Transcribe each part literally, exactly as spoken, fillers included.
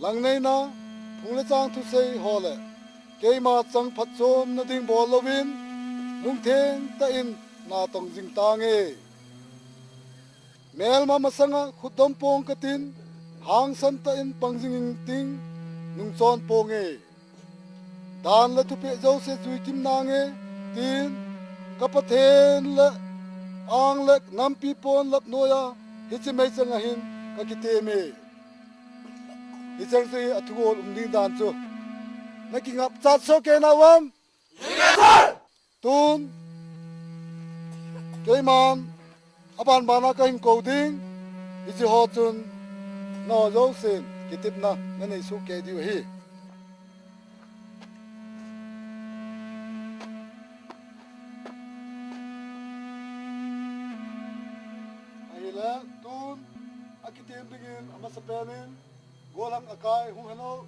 Langneina, phung le chang thusei ho le keima chang phatchomna ding bol louvin, lungtheng tah in natong jing tange. Melma masanga khutdom pong katin, hangsan tah in pang jing ingting, nungchon ponge. Dan le thupeh jouse juikim nange, tin ka Pathen le ang le nampi pon lap noiya hiche meichang a hin kakiteme. Hicheng chu hi athugol um ding dan chu. Nakingap chat soh kei nauvam? Tun, keiman, abanbana kahin kou ding, hiche ho chun, nangho jousen, kitepna, nanei soh kei diu ahi. Ahile, tun, akitem dingin, amasapen in, Golhang akai hung hen o.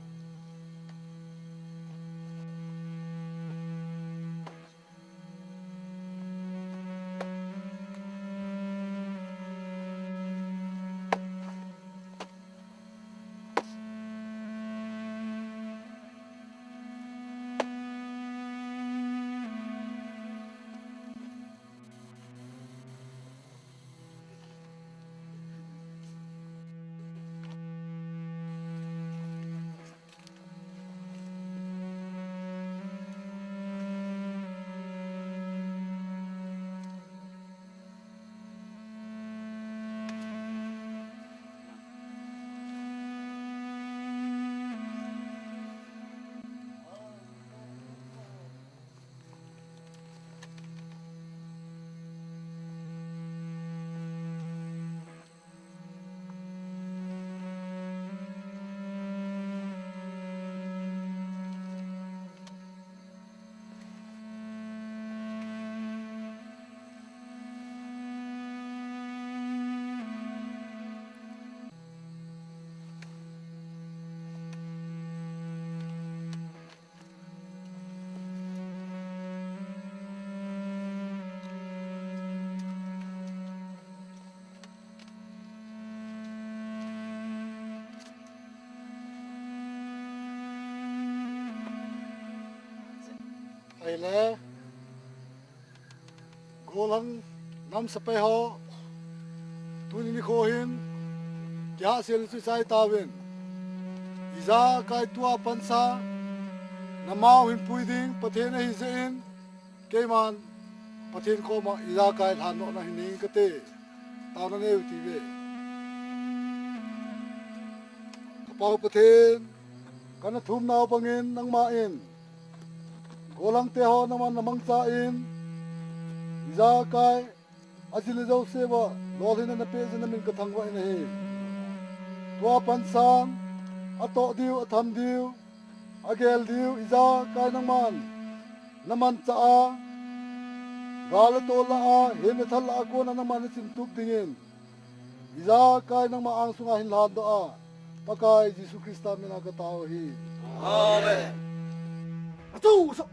Ahile, Golhang nam sepai ho, tuni nikho hin, kihahsel chu chai tauvin. Ijakai tua pansa, namau hin pui ding, Pathen ahi jeh in, keiman, Pathen koma ijakai lhandohna hin nei kate, taona neiu tive. Ka Pa Pathen, kana thum nau bangin nangman, Golhang te ho nangman namangchan, ijakai, ajil le jouse uva, lolhinna napeh jeh in namin kathangvah in ahi. Tua pansan, atoh diu, atham diu, agel diu, ijakai nangman, namanchah a, gal le tol lah a, hem le thal lah a kona nangman nachin tup dingin. Ijakai nangma angsunga hin lhandoh a, Pakai Jesu Christa mina katao ahi. Amen. Atu, sa-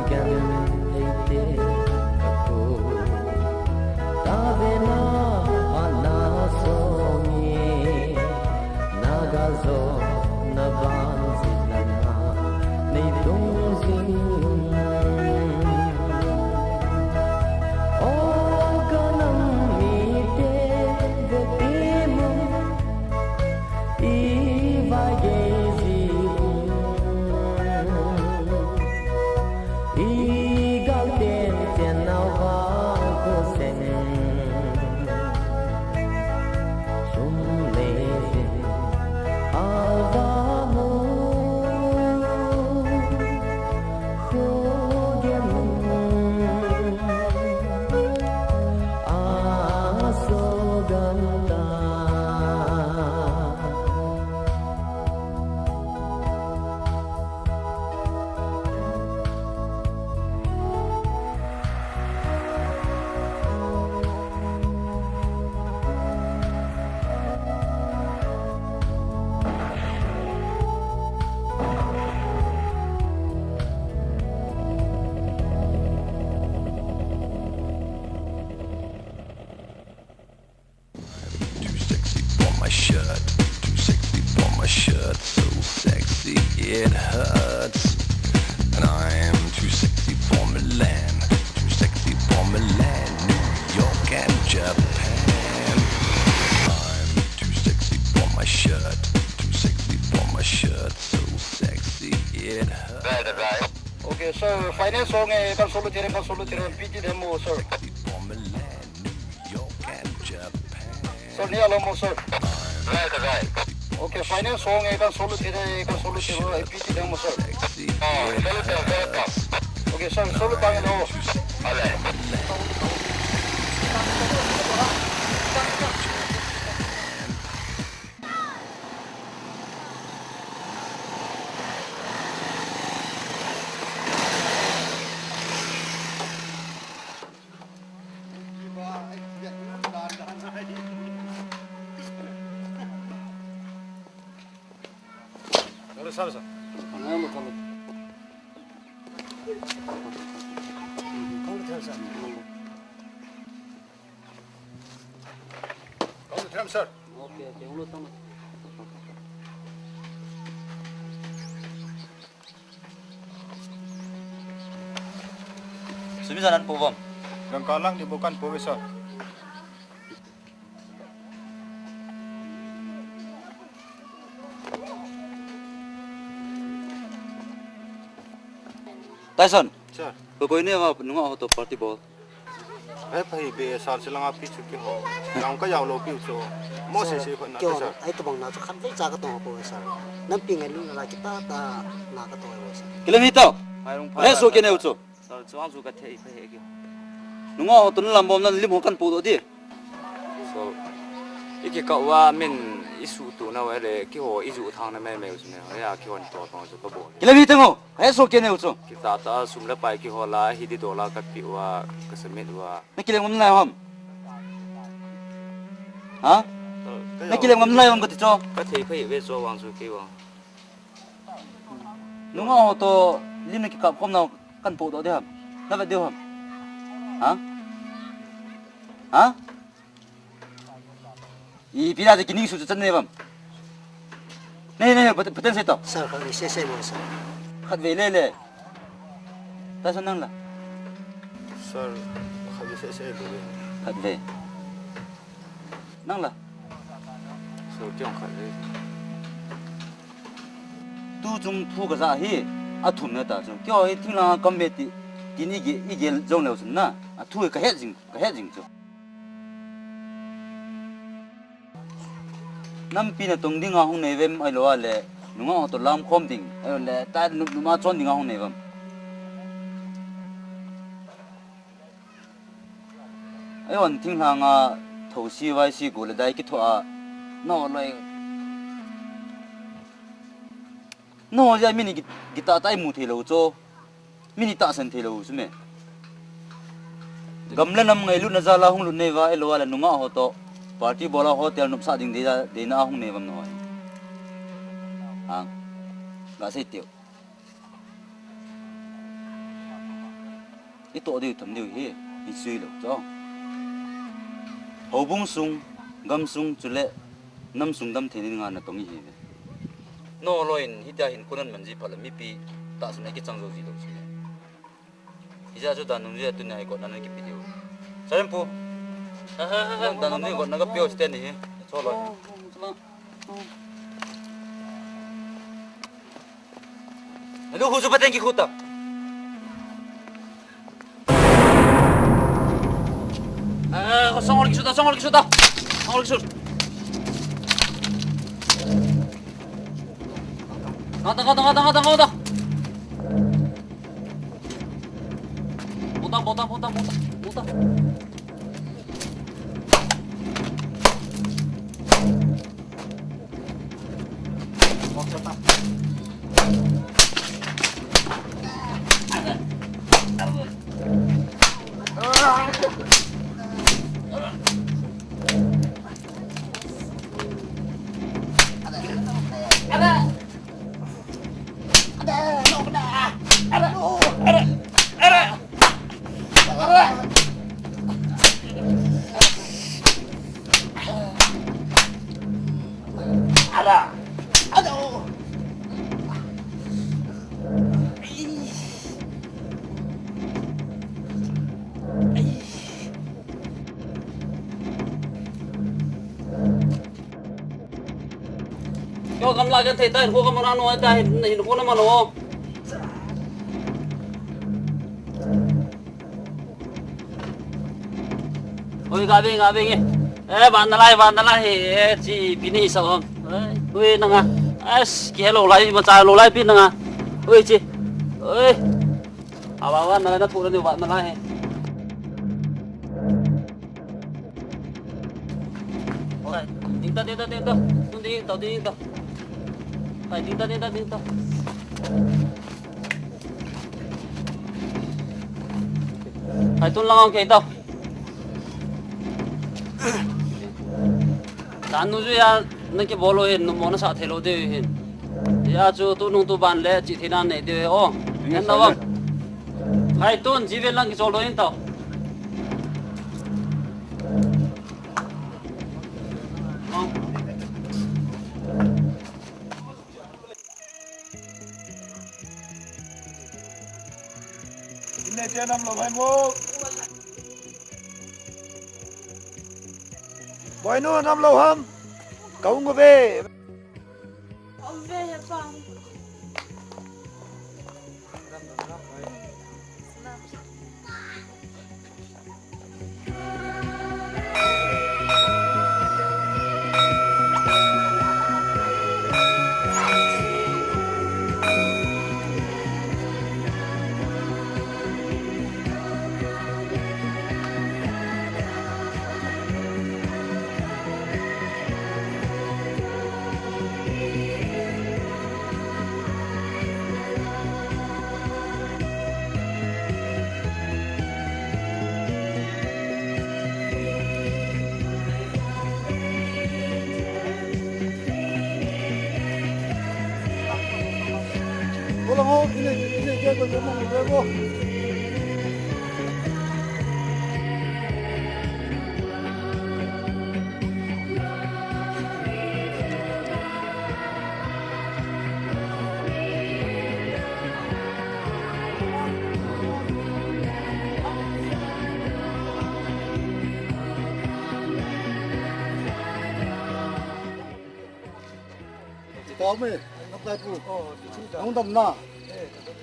Gan eite kaku. Tavena ana songi. Naga zo na van zilanga. Nei tung zing. O kanam mite vetimu. I va gei ji. I gal ten chen nau va ko sen. Sum le jin a va mu. Ko ge mu. A so gam ta. Too sexy for my shirt, too sexy for my shirt, so sexy it hurts. And I'm too sexy for Milan, too sexy for Milan, New York and Japan. I'm too sexy for my shirt, too sexy for my shirt, so sexy it hurts. Okay, sir, finance ho nge kan solo tire, kan solo tire, P T demo, sir. For Milan, New York and Japan. Sir, ni alo mo, sir. Right, right. Okay, finance ho nge kan solo tire, kan solo tire, P T demo, sir. Ah, solo tire, solo tire. Okay, sir, solo tire, no. Ale. Sir. Sumi janan po bom. Gangkalang di bukan po, sir. Tyson. Sir. Ko koi ne va nunga ho to party bol. Ai, pha hi be, sir, silanga pi chu kiho. Yang ka yau lo pi chu. Mo se se ko na, sir. Ai, to bang na chu khat vei cha ka tong po, sir. Nampi ngailu na la kita ta na ka to, sir. Kilometer. Hai rung pha. He so ke ne u chu. Sir, chuang chu ka thei pha he ki. Nunga ho to na lam bom na lim ho kan po do di. Sir, i kikah uva min i suhtuh nau le, kiho i juh thang na mei mei u chu ne. Ya kiho ni to tong chu ka bol. Kilometer ngo. He so ke ne u chu. Kita ta sum le pai kiho la, hi di dola ka pi uva, ka submit uva. Na kilem ngam nalai ham? Ha? Na kilem ngam nalai ham kati chu? Ka thei phei ve chu vang chu kei vang. Nunga ho to lim na kikap khom nau kan po do de ham? Na vet de ham? Ha? Ha? Ipi da kining su chan ne bam. Nei, nei, phaten, phaten sei to. Sir, khat vei sei sei mo, sir. Khat vei le le. Tyson nang la. Sir, khat vei sei sei le. Khat vei. Nang la. Sir, kei jong khat vei. Tu chung thu ka ja hi, a thum na ta chu. Kei hi thinglang kam ve ti, tin i gel, i gel jong leu chun na. A thu ka het jing, ka het jing chu. Nampi na tong ding a hung nei vem, ahilou le nungah ho to lam khom ding, ahilou le ta num, numa chon ding a hung nei vem. Ahivang thinglhang a thosi vaisi go le dai kithoa, nao loi. Nao jeh a min i git, gitah tah i mu thei lou chu. Min i tahsan thei lou chu me. Gam le nam ngailutna jal a hung lut nei va, ahilou le nungah ho to party bol a hotel nopsah ding dei, deina a hung nei vam nao. Hang. Ga sei teu. i toh diu tham diu hi, i sui lo cho. Houbung sung, gam sung, chule nam sung dam thei ding nga na tong i hi ve. No lo in, hitia hin kunan man ji pha le mipi tahsan a kichang jo ji lo si. Hijeh chun dan nung ji a tuni a i gotna na kipe diu. Sarim pu. Ha, ha, ha, ha, dan nung ji gotna ka peo chite ni hi. Cho lo. Alu khu chu pateng kikhu ta. Ah, songol kisu ta, songol kisu ta. Songol kisu. Ngata, ngata, ngata, ngata, ngata. Bota, bota, bota, bota, bota. Kyo gamla kan thei ta, hin ko ka mona no ta, hin, hin ko na mano. Oi, ga veng, ga veng e. Eh, van na lai, van na lai, eh, chi, pi ni sa hom. Oi, oi, nanga. As, ki hello lai, ma cha lo lai, pi nanga. Oi, chi. Oi. Awa, van na lai, na thu na ni van na lai. Ding ta, ding ta, ding ta. Ding ta, ding ta. Ding ta, ding ta, ding ta. Hai tun lang ang kei ta. Dan nu ju ya, na kibol u hin, numo na sa thei lou diu hin. Ya chu tunung tuban le chi thei na nei diu hi o. Ngen na vang. Hai tun, ji ven lang kichol lou hin tao. Inle che nam lou hai mo. Boinu nam lou ham. Ka ung ve. Om ve he pang. Tao me, nap lai pu. Nong dam na.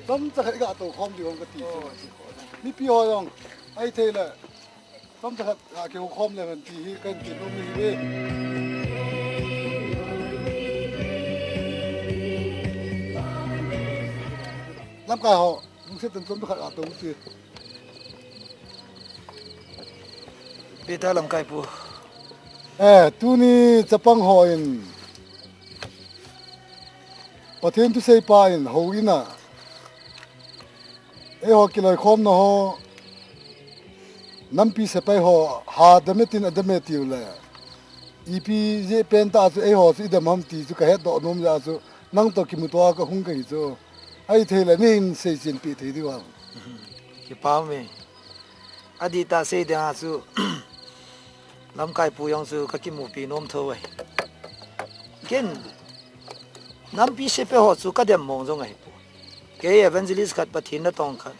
Tam cha khat ga to khom di hong ka ti. Mipi ho jong. Ai thei le. Tam cha khat ga ke hong khom le man ti hi kan ti no mi ve. Lamkai ho. Lungset tah in chom khat a tong ti. Peter lamkai pu. Eh, tuni chapang hon Pathen thusei pa in houin a eiho kiloikhomna ho, nampi sepai ho, ha dam e tin adam e tiu le, ipi jeh pen tah chu eiho chu idam ham ti chu kahetdoh nom jeh a chu nang toh kimuto a kahung kahi chu. Ahithei le neihin seichen peh thei diu ham? Kipa ume. Adih tah sei dinga chu, lamkai pu jong chu ka kimupi nom tho ahi. Ken, nampi sepai ho chu ka dem mong jong ahi poi. Kei evangelist khat, Pathen natong khat,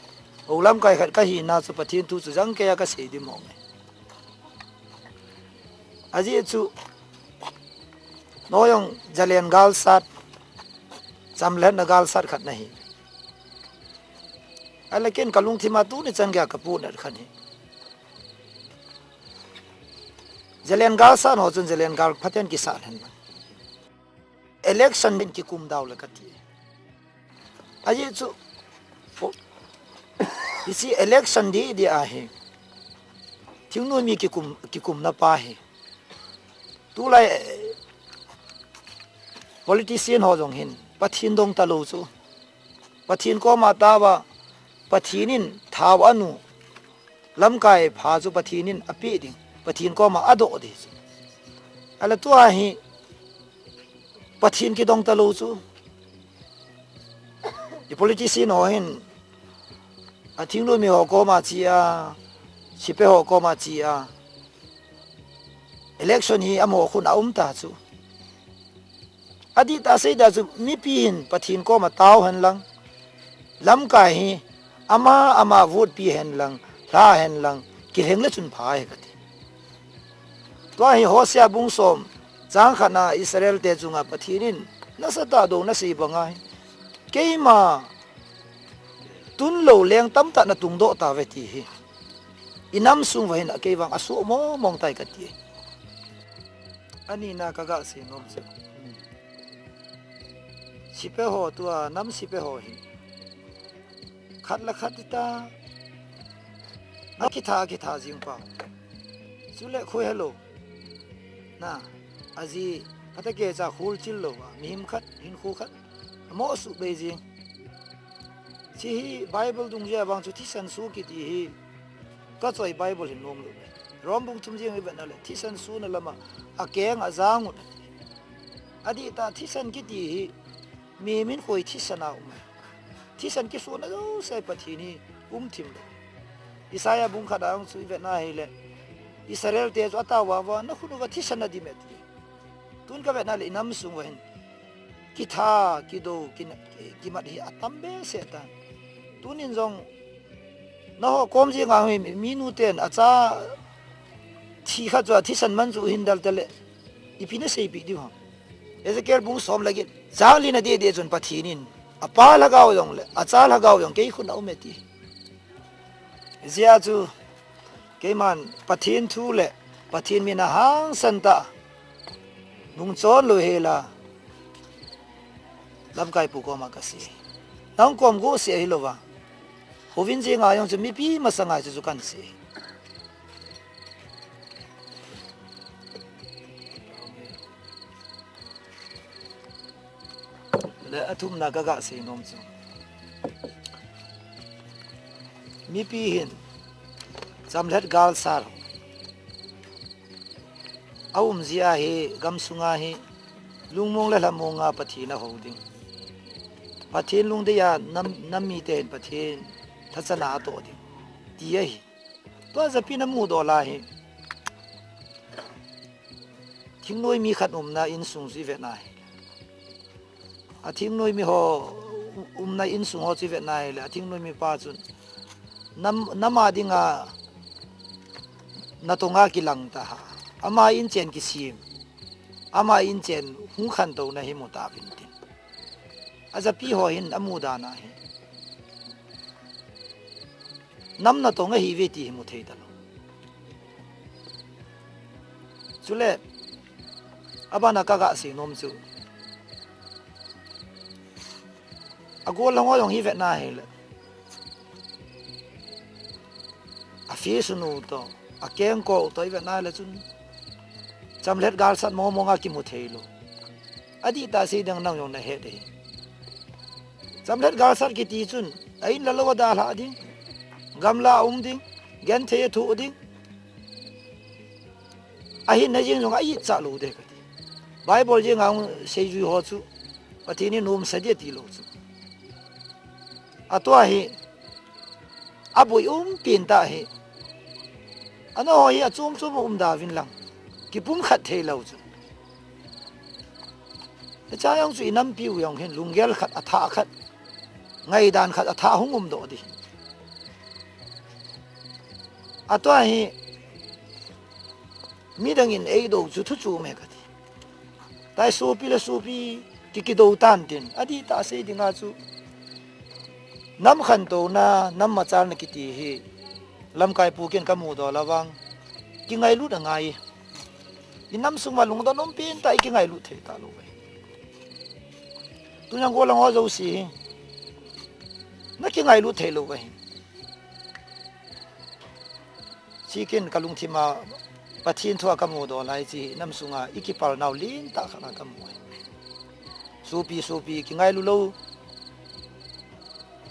hou lamkai khat ka hina chu Pathen thu chu jangkeiya ka sei ding mong ahi. Ajeh chu, nang jong jalen galsat, chamlhatna galsat khat nahi. Ahile ken ka lungthima tuni chan geiya ka puhnat khat hi, jalen galsat ho chun jalen gal phaten kisat hen lang, election din kikum dau le kati. Ajeh chu, hiche election didi ahi, thingnoi mi kikum, kikumna pa hi, tulai, eh, politician ho jong hin Pathen dong talou chu, Pathen koma taova, Pathen in thao anu, lamkai pha chu Pathen in apeh ding, Pathen koma adoh ding chu. Ahile tua hi Pathen kidong talou chu, i politician ho hin, a thingnoi mi ho koma che a, sepai ho koma che a, election hi amaho khut a um ta chu. Adih tah sei dinga chu mipi hin Pathen koma tao hen lang, lamkai hi ama ama vote pe hen lang, lha hen lang, kilheng le chun pha ahi kati. Tua hi Hosea bung som, chang khatna Israel te chunga Pathen in nasatah a douna asei banga hi, keima tunlou leng tamtah natungdoh tauve ti hi, i namsung uva hin a kei vang asoh mong mong tai kati. Anina ka gasei nom chu, sepai ho, tua nam sepai ho hi khat le khat ta, akitha, akitha jing pa. Chule khoi helou, na, aji, phatah a kicha khol chil louva, mihem khat, hinkho khat, amo suhbei jing. Hiche hi Bible dungjui a vang chu thisan su kiti hi, ka choi Bible hin nom lou. Rom bung thum jeng i vetna le, thisan suna lama akeng ajang u. Adih tah thisan kiti hi, mihem hinkho hi thisan a um. Thisan kisuna jouse Pathen hi umthim lou. Isaiah bung khat a jong chu i vetna hile, Israel te chu atao uva, nakhut uva thisan nadim e ti. Tun ka vetna le i namsung uva hin kitha, kidou, kin-, kimat hi atam behseh tan. Tunin jong, nangho kom jenga hi mi, minu ten acha thi khat chu athisan man chu hin dal tale, ipi naseipeh diu ham? Ezekiel bung som le get, chang lina dede chun Pathen in, apa lhagao jong le acha lhagao jong kei khut a um e ti. Hijeh a chu, keiman Pathen thu le Pathen min a hangsan tah, nungchon lou hela, lamkai pu koma kasei. Nang kom go sei ahilouva, houbung jenga jong chu mipi masanga chu chu kansei. Le athumna ka gasei nom chu, mipi hin chamlhat galsat ho aum jeh a hi, gamsunga hi lungmong le lhamonga Pathen ahou ding, Pathen lungdei a nam, nam mite hin Pathen thachan a atoh ding, ti ahi. Tua japi namudoh lai hi, thingnoi mi khat umna insung chu i vetna hi, a thingnoi mi ho umna insung ho chu i vetna hile, a thingnoi mi pa chun nam, nam a dinga natonga kilang ta ha, ama inchen kisem, ama inchen hung khantouna hi mu tauvin tin, ajapi ho hin amu dan a hi, nam natong ahiuve ti hi mu thei talou. Chule, abana ka gasei nom chu, agol lhang ho jong hi vetna hile, afi sunu toh, akengkou toh i vetna le chun, chamlhat galsat mong monga kimu theilou. Adih tah sei ding nang jong nahet ahi. Chamlhat galsat kiti chun, a in le lou adalhah ding, gamla aum ding, genthei athoh ding, ahinna jeng jong a itchah lou ding kati. Bible jenga hung seijui ho chu, Pathen in nomsa ding atilou chu, atua hi, aboi umpen tah hi, Ana ho hi achom chom a um da uvin lang, kipumkhat thei lou chu. Hiche jong chu i nampiu jong hin lunggel khat, athah khat, ngaidan khat, athah hung um doh ding. Atua hi midang in eidoh chu thu chom e kati. Tai sopi le sopi ki, kidou tan tin. Adihtah sei dinga chu, nam khantouna, nam machalna kiti hi lamkai pu ken ka mudoh lou vang, kingailut angai. I nam sunga lungdon um pen tah, i kingailut thei talou ve. Tuni a gollhang ho jouse hi na kingailut thei lou ve. Chuin ka lungthim a Pathen thu a ka mudoh lai chu, nam sunga i kipal nau lentah khat a ka mu e. Sopi, sopi, kingailu lou.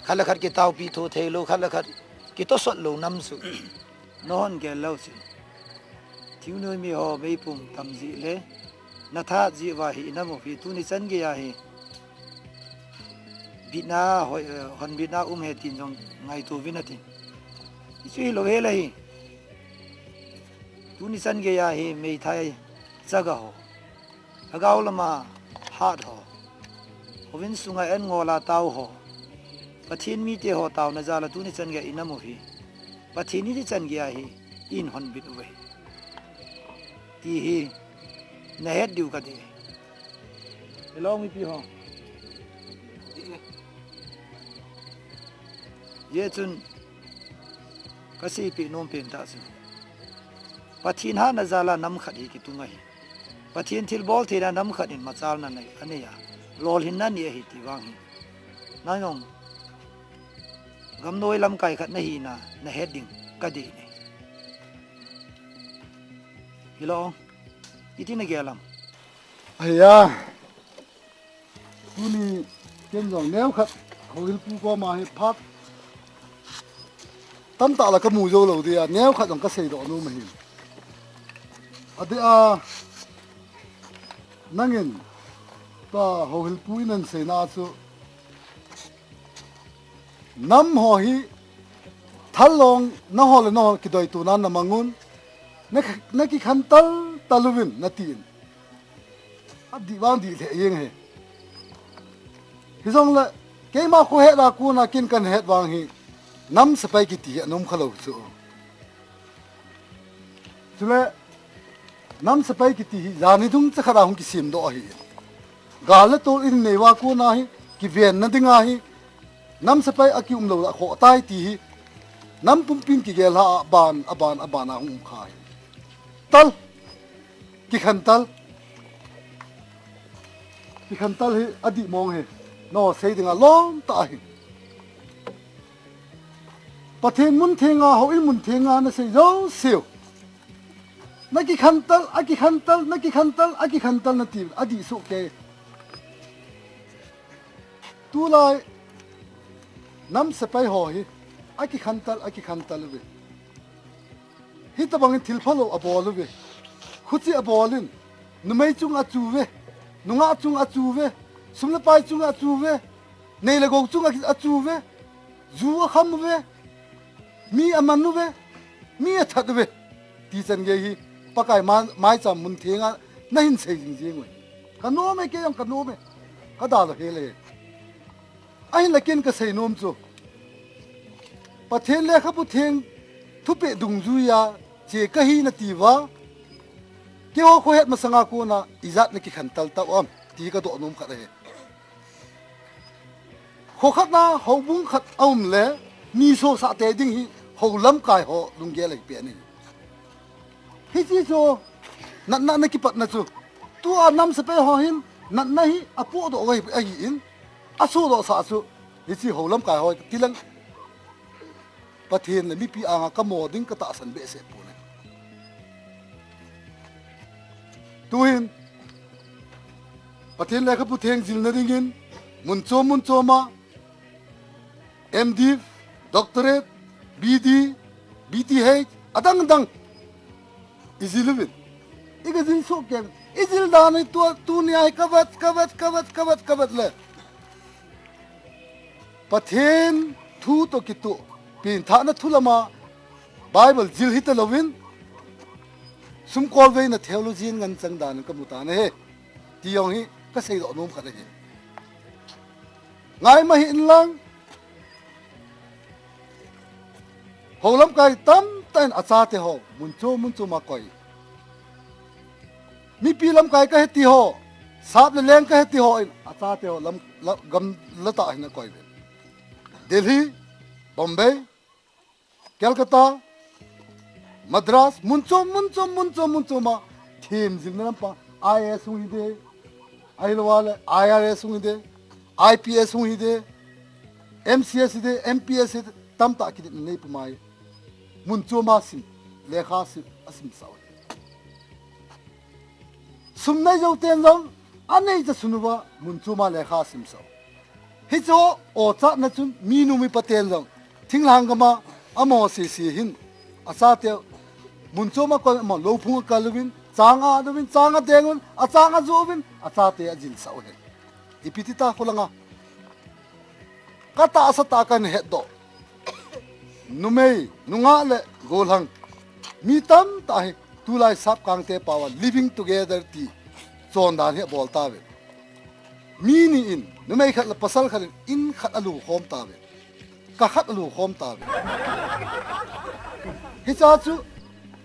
Khat le khat kitaopi tho thei lou, khat le khat kitosot lou nam chu. Nahon gel lou chu. Thingnoi mi ho meipum tam jeh le, na that jeh uva hi i nam u hi tuni chan geiya hi bitna, hoi, eh, honbitna um e tin jong ngaito uvin atin. Hichu hilou hel ahi. Tuni chan geiya hi meithai chaga ho, lhagao lama hat ho, hovin sunga an ngol a tao ho, Pathen mite ho taona jal a tuni chan geiya i nam u hi Pathen in hichan geiya hi eihin honbit uve ti hi na het diu kati. Hello, mipi ho. Hijeh chun ka seipeh nom pen tah chu, Pathen hatna jal a nam khat hi kitung ahi. Pathen thilbol theina nam khat in machalna nei, anei a, lolhinna nei ahi ti vang hi, nang jong gamnoi lamkai khat na hina na het ding ka dei e. Hilou, iti na gel am? Ahi a. Tuni ken jong neokhat Houhil pu koma hi phat tamtah la ka mu jou lou dia, neokhat jong ka seidoh nom ahi. Adeh a, nangin tua Houhil pu in ahin seina chu, nam ho hi thal long, naho le naho kidoitona na mang un, na, na kikhantal tal uvin na tin. Adih vang dih lheh jeng ahi. Hijongle, keima khohet a kona ken kahet vang hi, nam sepai kiti hi anom kha lou chu. Chule, nam sepai kiti hi, jani dung chakhat a hung kisemdoh ahi. Gal le tol in nei uva kona hi, kivenna dinga hi, nam sepai akium lou a khoh tai ti hi, nam pumpin kigel a, aban, aban, aban a hung um kha ahi. Tal. Kikhantal. Kikhantal hi adih mong ahi. Nao sei dinga lom tah ahi. Pathen mun thenga, Houin mun thenga na sei jouseu, na kikhantal, akikhantal, na kikhantal, akikhantal na ti, adih soh kei. Tulai nam sepai ho hi akikhantal, akikhantal uve. Hitobangin thil phalou abol uve. Khuche abolin, numei chunga achu uve, nungah chunga achu uve, sum le pai chunga achu uve, nei le gou chunga achu uve, ju akham uve, mi aman uve, mi athat uve. Ti chan gei hi Pakai ma-, maicham mun thenga nahin sei jing jeng uve. Ka nom e, kei jong ka nom e. Ka dalha hel e. Ahinla ken ka seinom chu, Pathen Lekhabu Theng thupeh dungjuia che kahi nati uva, keiho khohet masanga kona ijat na kikhantal tauvam ti ka dohnom khat ahi. Kho khat na houbung khat aum le, mi sosah te ding hi hou lamkai ho lunggel ahi pen ahi. Hiche chu natna na kipatna chu, tua nam sepai ho hin natna hi apohdoh uva ahi, ahin, asodohsah chu hiche hou lamkai ho tilang Pathen le mipi anga ka mo ding ka tahsan behseh pon ahi. Tuhin Pathen Lekhabu Theng jilna dingin mun chom mun choma M.Div, Doctorate, B.D, B.Th, adang dang ijil uvin. Ika jil soh kei, ijil dan hi tua, tunia hi kavet, kavet, kavet, kavet, kavet le, Pathen thu toh kitoh, penthahna thu lama Bible jil hita louvin, sumkolveina theology in ngan chang dan ka mu tan ahi. Ti jong hi ka seidoh nom khat ahi. Ngai ma hi in lang. Ho lamkai tamtah in achate ho mun chu mun chu ma koi. Mipi lamkai ka he ti ho, sap le leng ka he ti ho in achate ho lam, la, gamla tah hin a koi ve. Delhi, Bombay, Calcutta, Madras, mun chu mun chu mun chu mun chu ma thim jing na lampa I A S hung hi de, ahilou le I R S hung hi de, I P S hung hi de, M C S hi de, M P S hi de, tamtah kidit nei pu mai. Mun chu ma sim, lekha sim, a sim sau. Sum nei jou ten jong, a nei cha sunu va, mun chu ma lekha sim sau. Hichu o chatna chun minu mipa ten jong, thinglhang gam a, amaho sese hin, achate, mun chu ma koi amaho, lou phung a kal uvin, chang a uvin, chang a deng uvin, achang a ju uvin, achate a jil sau hin. Ipi ti ta kholanga. Ka tahsa tah kan hetdoh. Numei, nungah le gollhang. Mi tamtah hi, tulai sapkang te pao a living together ti chondan hi abol tauve. Mi ni in, numei khat le pasal khat in, in khat alu khom tauve. Kah khat alu khom tauve. Hicha chu,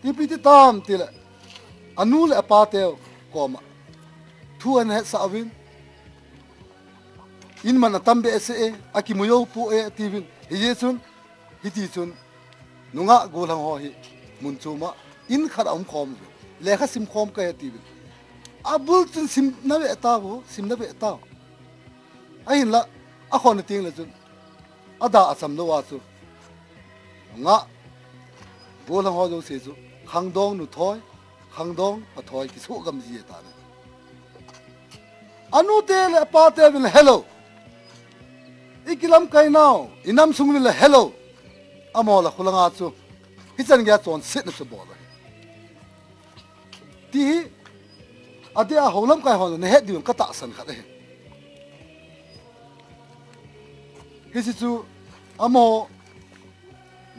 ipi ti tam ti le, anu le apa teu koma thu ahin hetsah uvin, in man atam behseh e, akimu jou poi e, atiuvin. Hijeh chun, hiti chun, nungah gollhang ho hi, mun chu ma, in khat a um khom uvin. Lekha sim khom ka he atiuvin. Abul chun sim na ve tauvo, sim na ve tau. Ahinla, akhon ating le chun, ada acham lou a chu. Nungah gollhang ho jouse chu, khangdong nuthoi, khangdong pathoi, kisoh gam ji e ta ne. Anu te le apa te uvin le hello. I kilamkai nau, i nam sung uvin le hello. Amaho la kholanga chu. Hichan gei a chonsetna chu bol ahi. Ti hi, adeh a ho lamkai hon na het diu ka tahsan khat ahi. Hiche chu, amaho,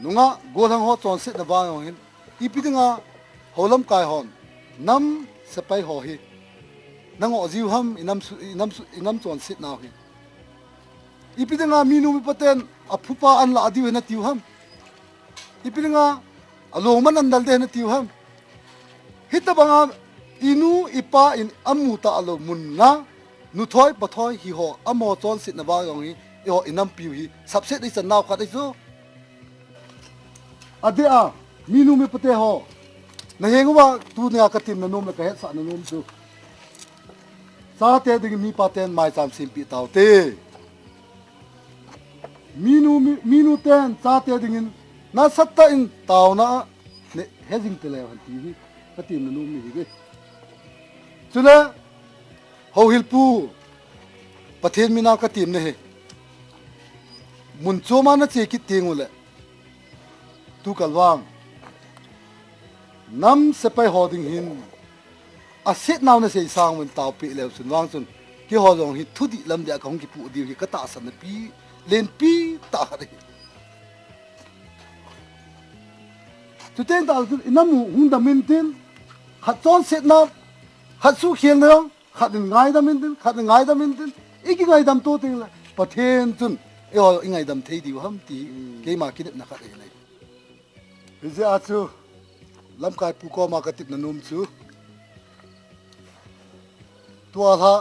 nungah gollhang ho chonsetna vang jong hin, ipi dinga ho lamkai hon, nam sepai ho hi, na ngoh jiu ham, i nam su, i nam su, i nam chonsetnau hi. Ipi dinga minu mipa ten, aphupa an lah diu hi na tiu ham. Ipi dinga, along man an dal de na tiu ham. Hitabanga, inu, ipa in amu talou mun na, nuthoi, pathoi, hiho, amaho chonsetna vang jong hi, eiho, i nampiu hi, sapset i chan nau khat ahi chu. Adeh a, minu mipa te ho. Na heng uva, tunia ka temna nom le ka hetsahna nom chu. Chate dingin mipa ten maicham sempeh taute. Minu, mi, minu ten chate dingin nasatah in taona a ne, hejing te leu hen ti hi ka temna nom ahi ve. Chule, houhilpu, Pathen mina ka temna ahi. Mun chom a na che kit teng ule. Tukal vang. Nam sepai ho ding hin. Asetnau na sei sang uvin taopeh leu chun vang chun. Keiho jong hi thudih lam dia ka hung kipoh diu hi ka tahsan na pi, lenpi tah khat ahi. Chuteng tah chun i nam u hung dam intin, khat chonsetna, khat suhkhelna jong, khat in ngaidam intin, khat in ngaidam intin, i kingaidam to teng le, Pathen chun, eiho i ngaidam thei diu ham ti, keima kinepna khat ahi nai. Hijeh a chu, lamkai pu koma ka tepna nom chu, tua lha,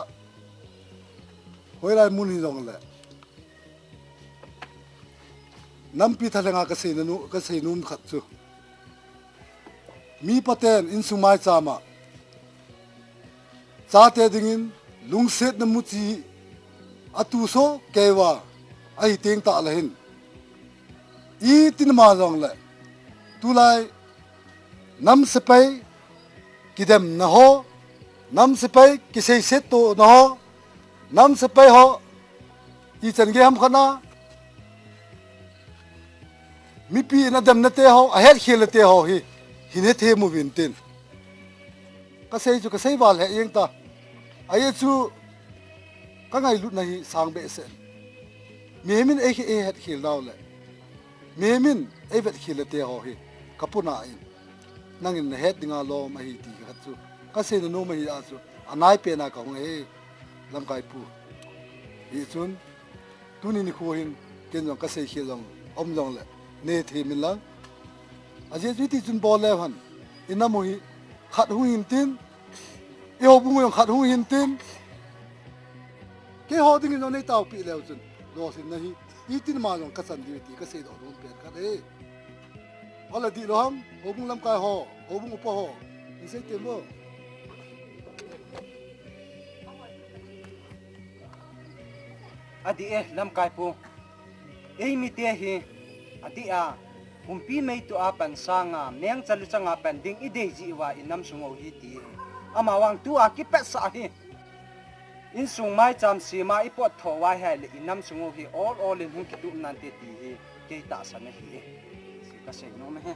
hoilai mun hi jong le, nampi thalhenga ka sei na nu, ka sei nom khat chu. Mipa ten insung maicham a. Chate dingin lungsetna muchi atu so keiva ahi teng tah le hin. Itin ma jong le. Tulai nam sepai kidemna ho, nam sepai kiseiset tona ho, nam sepai ho, ichan gei ham khat na, mipi in ademna te ho, ahetkhel na te ho hi, hin hethem uvin tin. Ka sei chu, ka sei val he jeng ta. Ajeh chu, ka ngailutna hi sang behseh. Mihem in ei, ei hetkhel nau le. Mihem in ei vetkhel na te ho hi, ka puna in. nangin nahet dinga lom ahi ti khat chu kasei nom ahi a chu, anaipen a kahung ahi, lamkai pu. Hichun, tuni nikho hin, ken jong kasei khel jong, um jongle, neithei min lang. Ajeh chu hiti chun bol leu hen, inam u hi, khat hung hin tin, ihoubung u jong khat hung hin tin, keiho dingin jong neitaopi leu chun, lolhinna hi, itin ma jong kachan diu ti kasei doh nom pen khat ahi. Ole dihlou ham, houbung lamkai ho, houbung upa ho, hin sei temo. Adih e, lamkai pu. Eimite hi, adih a, kumpi meitu a pan sanga, mengcha luchanga pan ding idei jeh uva inam sung u hi ti hi. Amavang tua kipetsah hi. Insung maicham sema ipot tho uva ahile inam sung u hi ol ol in hung kitup nante ti hi kei tahsan ahi e. Chu kasei nom ahi.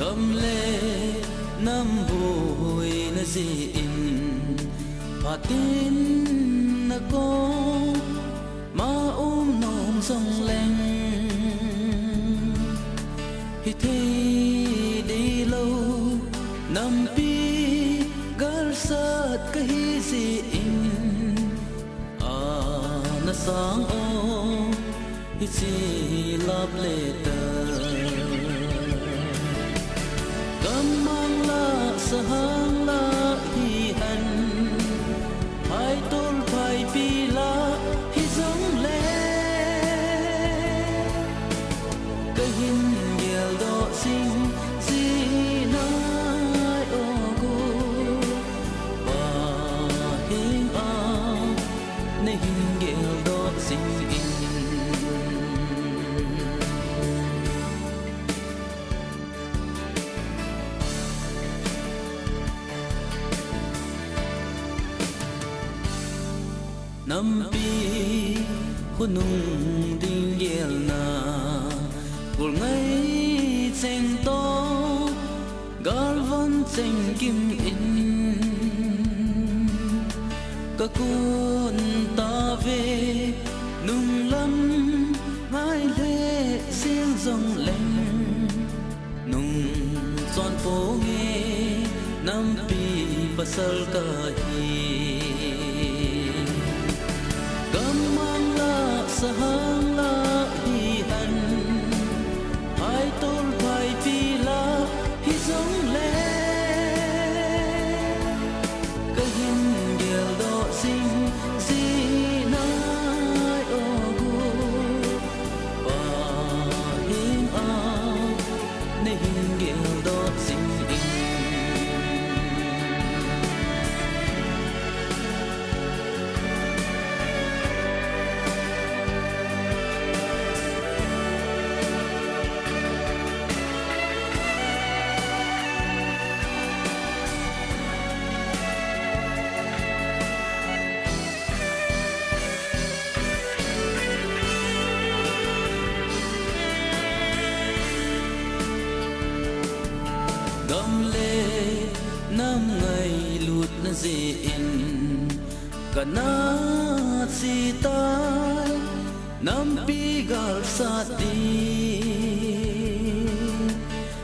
Gam le nam boina jeh in, phaten nakoma um nom jongleng, hithei deilou nampi galsat kahi jeh in, ana sang o, hiche love letter. Gammang lah, sahang lah hihen, phaitol phaipi lah hijongle, kahin geldoh jing ji nai o gu. Pa henga nahin geldoh jing in. Nampi khonung ding gelna, golngai cheng toh, galvan cheng kim in, kakun tave, nunglam ngai lheh jeng jongleng, nungchon ponge nampi pasal kahi. Gammang lah, sahang lah hihen, phaitol phaipi lah hijongle, kahin geldoh jing ji nai o gu. Pa henga nahin geldoh jing in. Gam le nam ngailutna jeh in kana che tai, nampi galsat ding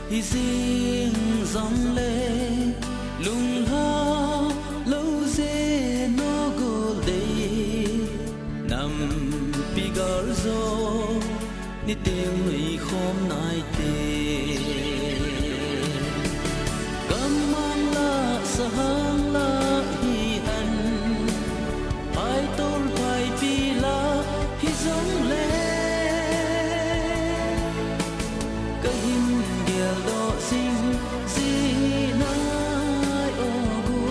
hijing jongle, lunglhah lou jeh in o gol dei, nampi gal jo, niteng mei khom naite. Gammang lah, sahang lah hihen, phaitol phaipi lah hijongle, kahin geldoh jing ji nai o gu.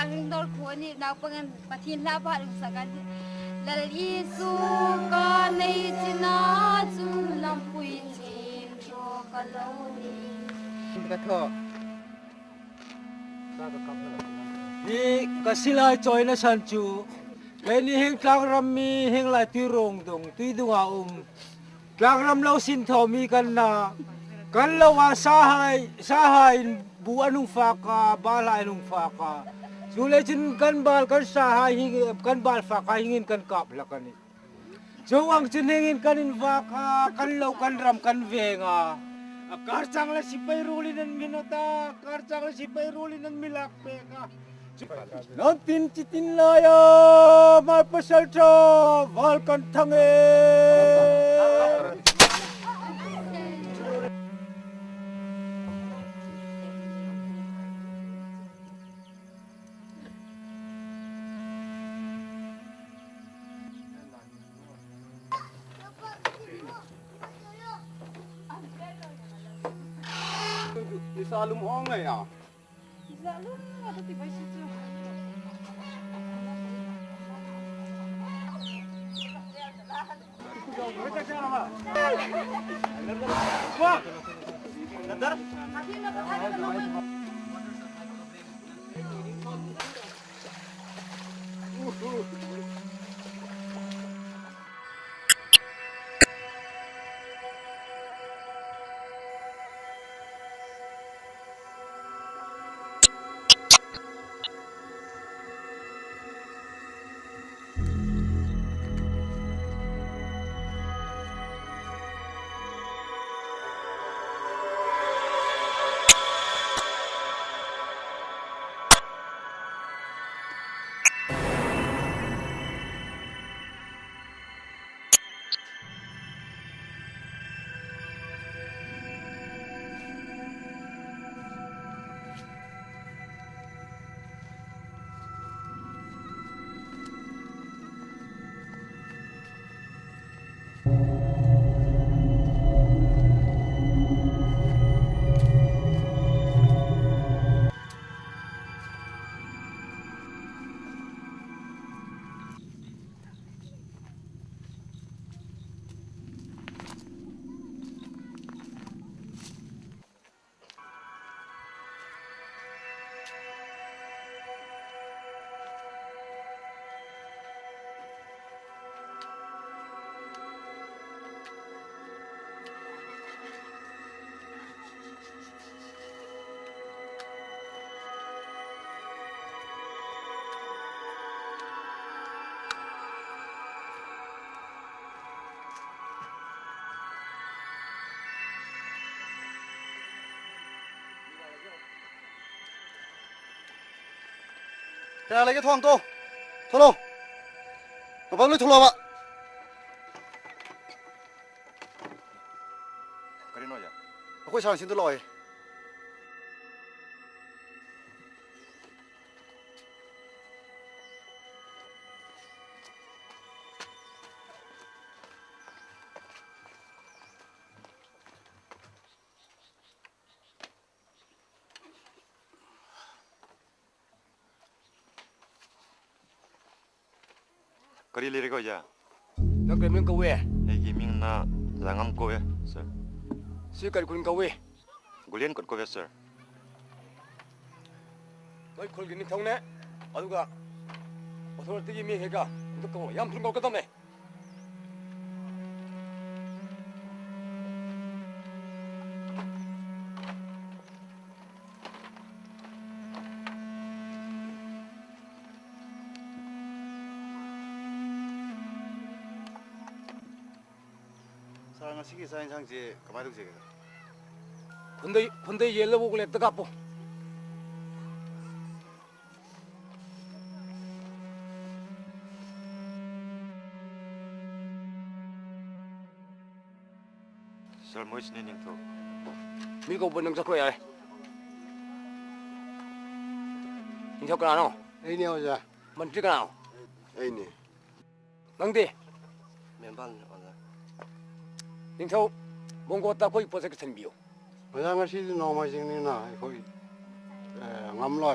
Lungdol khu ani, naupang in Pathen lha pha lungsa kan. Lal Isu ka nei china chu lampui chin tho ka lo ni. Ka tho. Hi ka silai choina san chu, keini heng tlangram mi, heng lai tui rong dung, tui dunga um. Tlangram lou sin tho mi kan na, kan lou a sahai, sahai in bu anung fak a, balhai anung fak a. Chule chun kan bal, kan sahai hi, kan bal fak a hingin kan kap lha kan ni. Chuang chun hingin kan in vak a, kan lou, kan ram, kan veng a. A kar chang le sipai rul in an mi nota, kar chang le sipai rul in an mi lak pek a. Lam tin chitin laiya, mai pasal tha, val kan thang e. Isa lum ong ngai a. Kaya lagi thong to. Tholo. Abang lui tholo ba. Kari no ya. Ako isang sin to lo eh. Kari lere ko ya? Nang kari min ko we? Nei ki min na Zangam ko we, sir. Si kari kun ko we? Gulian kot ko we, sir. Noi khul gini thong ne. Aduga. Authority mi he ka. Ndu ko yam thun ko ka tam ne. Sir, ngasi ki sa insang che kamai duk che ka. Khundei, khundei yellow book le taka po. Sir, Moise ni Ningthou. Mi ko bon nang sa ko ya. Ningthou ka no? Ei ni, Oja. Mantri ka no? Ei ni. Nang di? Member ni, Oja. Ningthou, bongko ta koi project than biu. Oja, ngasi di no ma jing ni na, koi, eh, ngam loi.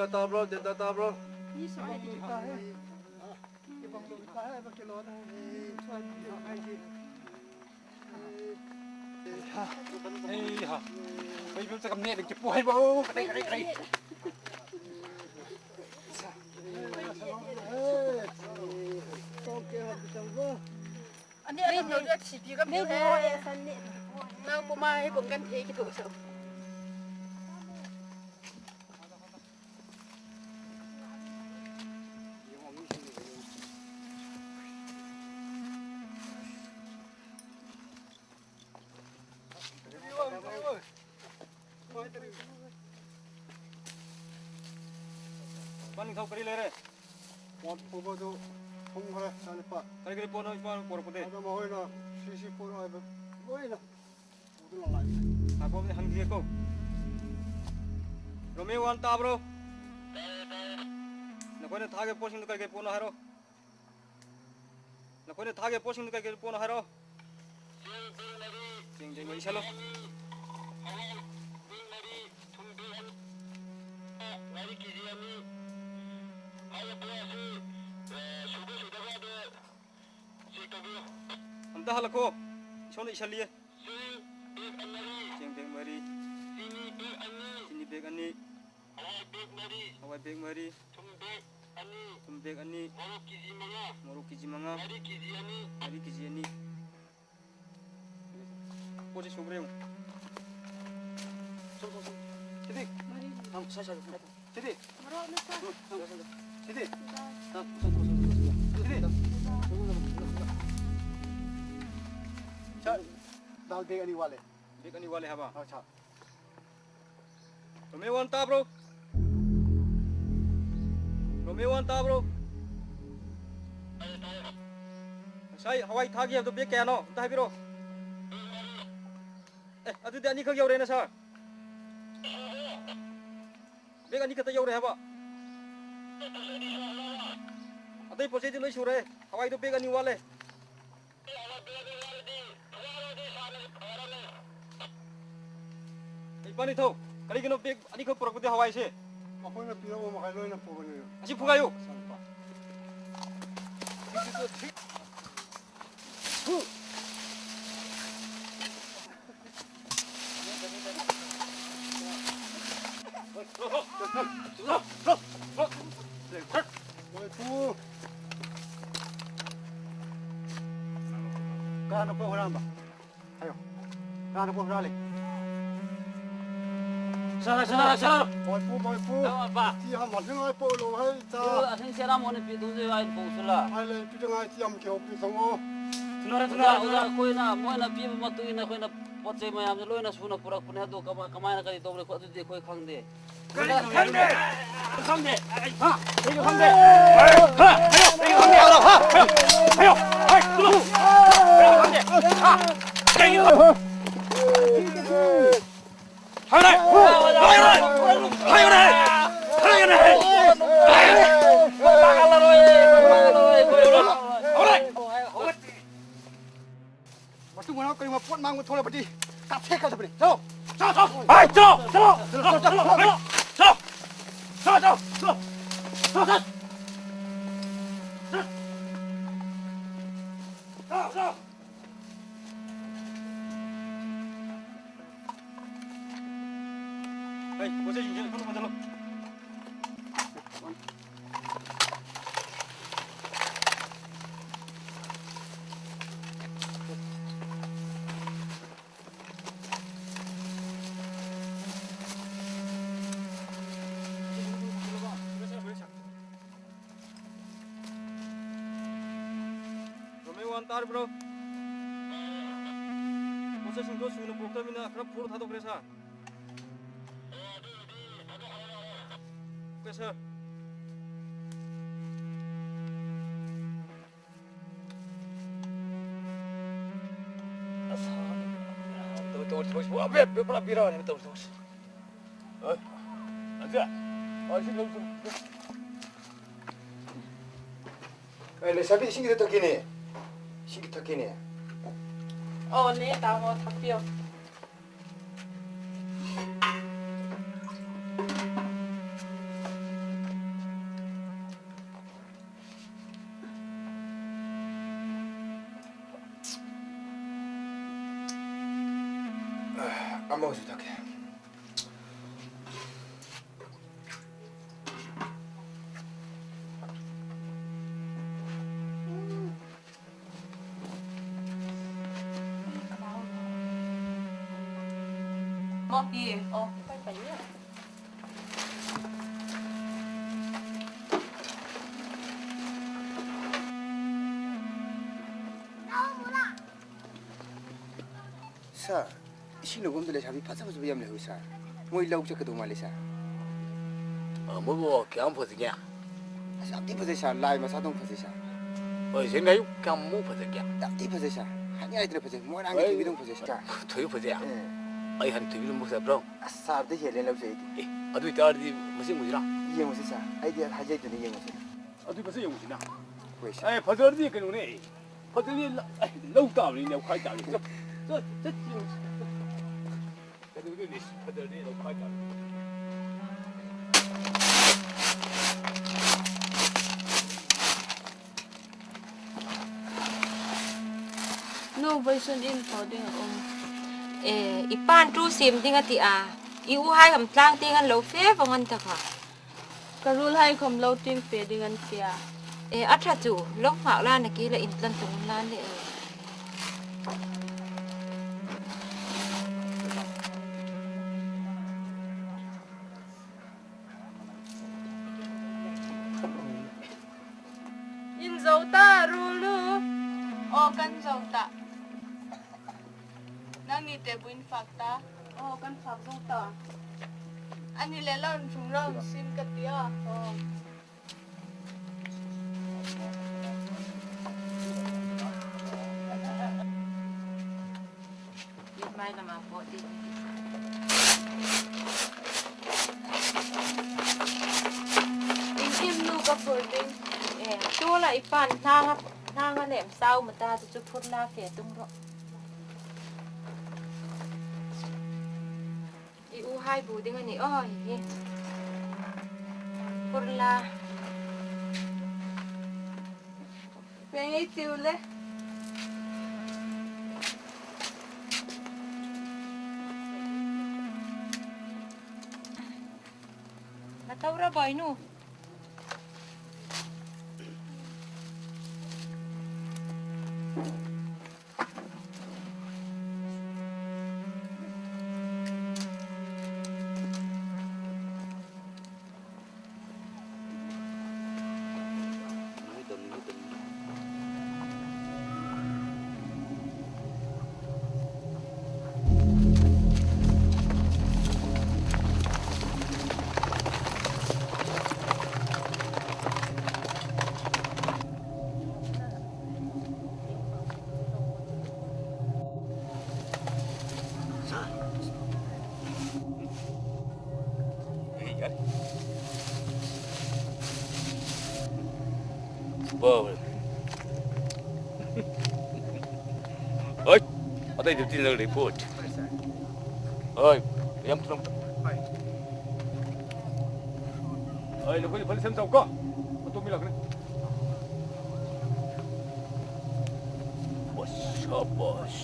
Tata bro, tata bro. Ei ha. Ei, bro, takam ne, ding kipu hai ba. Kadai, kadai, kadai. Ani, ani, ani, thipi ka mi he. Nang puma he, bong kan thei kithoh so. Pani thau kari le re. Wat phoba do phung khare sani pa. Kari kari pono ipa por pote. Ada ma hoina sisi por ai ba. Hoina. Udu la lai. Ako ni hang dia ko. Romeo wan ta bro. Na ko ne thage posing kai kai pono haro. Na ko ne thage posing kai kai pono haro. Cheng cheng mai salo. Anta hala ko. Chon isali. Cheng bag mari. Chini bag ani. Hawai bag mari. Thum bag ani. Morok K G manga. Morok K G manga. Ngari K G ani. Ngari K G ani. Poche sugre. Song, song, song. Sidi. Mari. Ham, sa, sa, sa. Sidi. Morok na sa. Sidi. Sa. Sidi. Cha, dal bag ani wale. Bag ani wale haba. Acha. Romeo wan ta bro. Romeo wan ta bro. Sai Hawai thagi to bag kaya no. Ta biro. Eh, atu de ani kha yau re na sa. Bag ani kha ta yau re haba. Atai poche ti loi su re. Hawai to bag ani wale. Ei, pani thau. Kali kino bag ani kha purak pute Hawai se. Makoi na pira o makai loi na po ni. Asi phugayo. Sanpa. Boy, pu. Kana po ramba. Ayo. Kana po rale. Sara, sara, sara. Boy, pu, boy, pu. Dawa ba. Ti ham ma ngai po lo hai. Cha. Yo, asin sera mo ne pi tu je ai po sula. Ai le, pi tu ngai ti ham ke ho pi song o. Tunara, tunara, tunara. Koi na, mo na pi ma tu ina koi na pot se ma yam lo na suna pura pune do kama, kama na kari dobre ko tu de koi khang de. Khang de. Khang de. Khang de. Ai, ha. Khang de. Ha. Khang de. Ha. Khang de. Ha. Matu mana kau lima pot mang betul apa di? Kap sekal tapi. Chalo. Chalo, chalo. Hai, chalo. Chalo. Chalo, chalo, chalo. Chalo. Chalo, chalo, chalo. Chalo, chalo. Chalo, chalo. Hey, kau sa jing jing, kau sa jing. Romeo wan ta bro. Poche sung to suna pok ta mina khara phur tha to kre sa. Okay, sir. Ai, le sabi sing kita kini. Sing kita kini. Oh, ne, tamo thapio. Amo su tak. Mo, ye, oh, pai, pai, ye. Sir, ꯏꯁꯤꯡ ꯂꯧꯐꯝꯗ ꯂꯩꯁꯥꯕꯤ ꯐꯖ ꯐꯖꯕ ꯌꯥꯝ ꯂꯩꯍꯧꯋꯤ, sir꯫ ꯃꯣꯏ ꯂꯧ ꯆꯠꯀꯗꯧ ꯃꯥꯜꯂꯤ, sir꯫ ꯑ, ꯃꯣꯏꯕꯨ ꯀꯌꯥꯝ ꯐꯖꯒꯦ? ꯑꯁ, ꯌꯥꯝ ꯊꯤ ꯐꯖꯩ, sir꯫ ꯂꯥꯏ ꯃꯁꯥꯗꯧ ꯐꯖꯩ, sir꯫ ꯍꯣꯏ, ꯁꯦꯡꯅ ꯍꯥꯏꯌꯨ, ꯀꯌꯥꯃꯨꯛ ꯐꯖꯒꯦ? ꯌꯥꯝ ꯊꯤ ꯐꯖꯩ, sir꯫ ꯍꯥꯏꯅꯤꯡꯉꯥꯏ ꯂꯩꯇꯅ ꯐꯖꯩ꯫ ꯃꯣꯏꯔꯥꯡꯒꯤ ꯍꯣꯏ꯫ ꯊꯣꯏꯕꯤꯗꯧ ꯐꯖꯩ, sir꯫ ꯊꯣꯏꯕꯤ ꯐꯖꯩ? ꯑꯦ꯫ ꯑꯩ ꯍꯥꯟꯅ ꯊꯣꯏꯕꯤꯗꯧ ꯐꯖꯕ꯭ꯔꯣ? ꯑꯁ, sir ꯗꯤ ꯍꯦꯜꯂꯦ ꯂꯧꯖꯩ ꯑꯩꯗꯤ꯫ ꯑꯦ, ꯑꯗꯨ ꯑꯣꯏꯇꯥꯔꯗꯤ ꯃꯁꯤ ꯌꯦꯡꯉꯨꯁꯤꯔꯥ? ꯌꯦꯡꯉꯨꯁꯤ, sir꯫ ꯑꯩꯗꯤ ꯍꯥꯏꯖꯩꯗꯨꯅꯤ, ꯌꯦꯡꯉꯨꯁꯤ꯫ ꯑꯗꯨ ꯐꯖꯩ, ꯌꯦꯡꯉꯨꯁꯤꯅ꯫ ꯍꯣꯏ, sir꯫ ꯑꯦ, ꯐꯖꯔꯗꯤ ꯀꯩꯅꯣꯅꯦ꯫ ꯐꯖꯔꯗꯤ ꯂ-, ꯑꯦ, ꯂꯧ ꯇꯥꯕꯅꯤꯅꯦ, ꯂꯧꯈꯥꯏ ꯇꯥꯕꯅꯤꯅꯦ꯫ ꯆꯠ, ꯆꯠ, ꯆꯠ, ꯌꯦꯡꯉꯨꯁꯤ꯫ ꯀꯩꯗꯧꯗꯣꯏꯅꯦ? ꯐꯖꯔꯗꯤ ꯂꯧꯈꯥꯏ ꯇꯥꯕꯅꯤ꯫ Nu, voisun in tho ding a um. Eh, i pan tu sem ding ati a. I u hai ham tlang ti ngan lo fe va ngan ta kha. Ka rul hai khom lo ting pe ding an tia. Eh, a tha chu, lo ngak la na ki la in tlan tung la ne. In zo ta, rul nu. O, kan zo ta. Nangni te buin fak ta. O, kan fak zo ta. Ani le lo, chung lo, sim ka tia. O. Mai lama po di. In im nu ka fur ding. Eh, tu la i pan nanga, nanga lem sau mata tu chu phur la fe tung ro. I u hai bu ding ani, o, hi. Phur la. Peng ei tiu le. Na tau ra boy nu. Oi, atei duty na report. Oi, yam tulung. Oi, lo ko ni phone sem tau ko. Ko tu mi lak ni. Boss, oh, boss.